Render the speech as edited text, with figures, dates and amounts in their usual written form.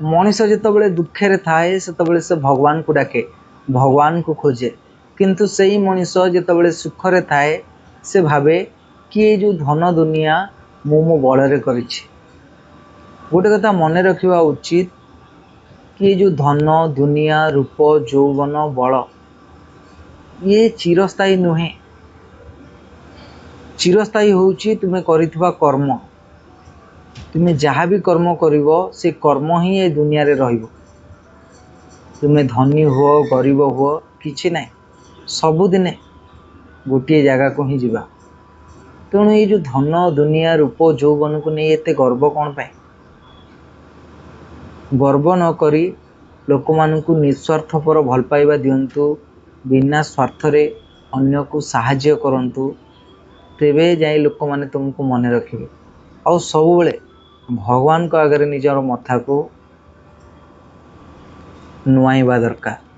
ମଣିଷ ଯେତେବେଳେ ଦୁଃଖରେ ଥାଏ, ସେତେବେଳେ ସେ ଭଗବାନଙ୍କୁ ଡାକେ, ଭଗବାନଙ୍କୁ ଖୋଜେ। କିନ୍ତୁ ସେଇ ମଣିଷ ଯେତେବେଳେ ସୁଖରେ ଥାଏ, ସେ ଭାବେ କି ଏଇ ଯେଉଁ ଧନ ଦୁନିଆ ମୁଁ ମୋ ବଳରେ କରିଛି। ଗୋଟେ କଥା ମନେ ରଖିବା ଉଚିତ କି ଏ ଯେଉଁ ଧନ ଦୁନିଆ, ରୂପ, ଯୌବନ, ବଳ, ଇଏ ଚିରସ୍ଥାୟୀ ନୁହେଁ। ଚିରସ୍ଥାୟୀ ହେଉଛି ତୁମେ କରିଥିବା କର୍ମ। ତୁମେ ଯାହା ବି କର୍ମ କରିବ, ସେ କର୍ମ ହିଁ ଏ ଦୁନିଆରେ ରହିବ। ତୁମେ ଧନୀ ହୁଅ, ଗରିବ ହୁଅ, କିଛି ନାହିଁ, ସବୁଦିନେ ଗୋଟିଏ ଜାଗାକୁ ହିଁ ଯିବା। ତେଣୁ ଏଇ ଯେଉଁ ଧନ ଦୁନିଆ, ରୂପ, ଯୌବନକୁ ନେଇ ଏତେ ଗର୍ବ କ'ଣ ପାଇଁ? ଗର୍ବ ନ କରି ଲୋକମାନଙ୍କୁ ନିସ୍ୱାର୍ଥପର ଭଲ ପାଇବା ଦିଅନ୍ତୁ, ବିନା ସ୍ୱାର୍ଥରେ ଅନ୍ୟକୁ ସାହାଯ୍ୟ କରନ୍ତୁ, ତେବେ ଯାଇ ଲୋକମାନେ ତୁମକୁ ମନେ ରଖିବେ। ଆଉ ସବୁବେଳେ ଭଗବାନଙ୍କ ଆଗରେ ନିଜର ମଥାକୁ ନୁଆଁଇବା ଦରକାର।